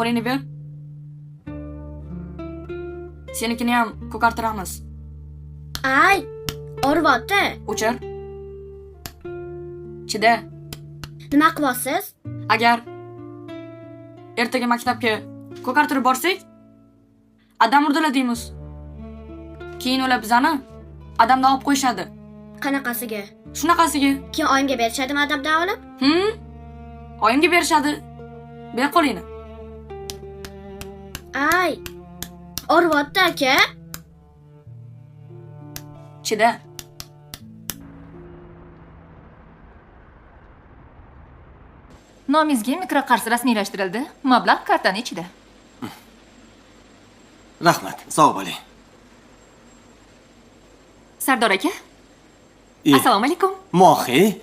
Qo'lingni ber. Senikini ham ko'kartiramiz. Ay, og'riyapti. O'chir. Chida. Nima qilyapsiz? Agar ertaga maktabga ko'kartirib borsak, adam urdilar deymiz. Keyin ular bizani adamdan olib qo'yishadi. Qanaqasiga? Shunaqasiga. Keyin oyimga berishadimi adabdan olib? Oyimga berishadi. Ber qo'lingni. Ay, og'riyapti aka. Chida. Nomingizga mikroqarz rasmiylashtirildi. Mablag' kartani ichida. Rahmat, sog' bo'ling. Sardor aka, E, assalomu alaykum. Mohi,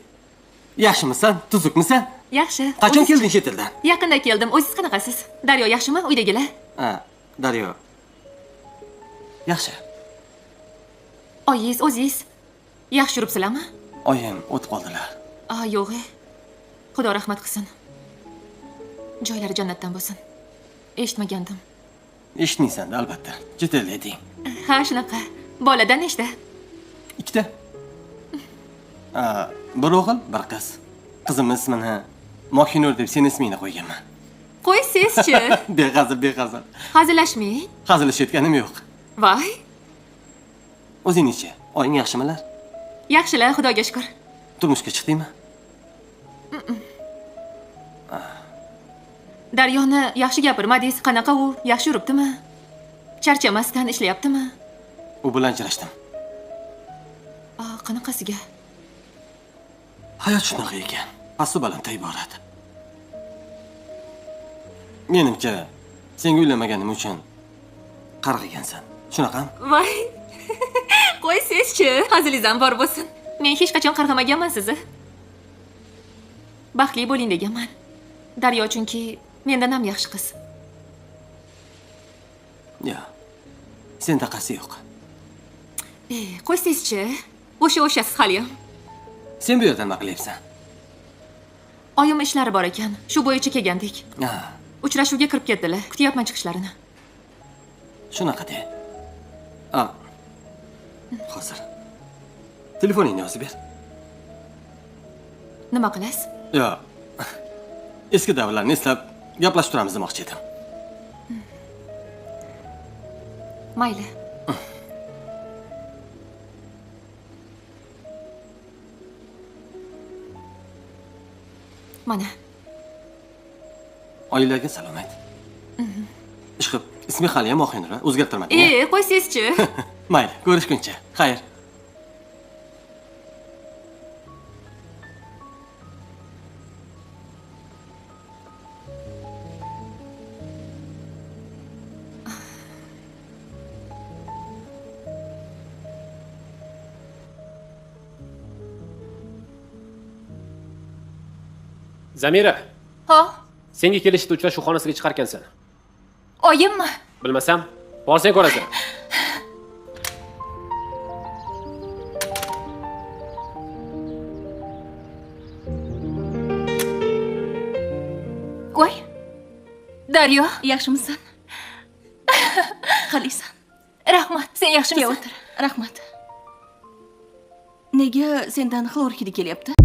yaxshimisan? Tuzukmisan? Yaxshi. Qachon O'zingiz- kelding chet eldan? Yaqinda keldim. O'zingiz qanaqasiz? Daryo yaxshimi? Uydagilar? Ha, Daryo. Yaxshi. Oyingiz, o'zingiz yaxshi yuribsizlarmi? Oyim o'tib qoldilar. A, yo'q. E. Xudo rahmat qilsin. Joylari jannatdan bo'lsin. Eshitmagandim. Eshitmaysan albatta. Chet elda eding. Ha, shunaqa. Boladan nechta? Ikkita. Ha, bir o'g'il, bir qiz. Qizimni ismini Mohinur deb seni ismingni qo'yganman. Qo'ysizchi. Behazil, behazil. Hazillashmang. Hazillashayotganim yo'q. Voy, O'zingnichi? Oying yaxshimilar? yaxshilar, Xudoga shukr. Turmushga chiqdingmi? Daryoni yaxshi gapirmadingiz. Qanaqa u? Yaxshi yuribdimi? Charchamasdan ishlayaptimi? U bilan ajrashdim. A, qanaqasiga? Hayot shunaqa ekan. Pastu balandda iborat. Menimcha, senga uylanmaganim uchun qarg'agansan. Shunaqami? Voy. Qo'ysizchi, hazilingiz ham bor bo'lsin. Men hech qachon qarg'amaganman sizni. Baxtli bo'ling deganman. Daryo chunki mendan ham yaxshi qiz. Yo'q. Sendaqasi yo'q. E, qo'ysizchi. O'sha o'shasiz haliyam. Sen bu yerda nima qilyapsan? Oyim ishlari bor ekan. Shu bo'yicha kelgandik. Ha, Uchrashuvga kirib ketdilar. Kutyapman chiqishlarini. shunaqa de. A. Hozir. Telefoningni yozib ber. Nima qilasiz? Yo'q. Eski davrlarni eslab gaplashib turamiz demoqchi edim. Mayli. Mana. Oilaga salom ayt. Ishqib, ismi hali ham Mohinur, a? O'zgartirmading. E, qo'ysizchi. Mayli, ko'rishguncha. Xayr. Zamira, Ha, senga kelishda uchrashuv xonasiga chiqarkansan. oyimmi? Bilmasam, borsang ko'rasan. Voy. Daryo, Yaxshimisan? Qalaysan? rahmat. Sen Kel yaxshimisan? o'tir. Rahmat. Nega sendan xlor hidi kelyapti?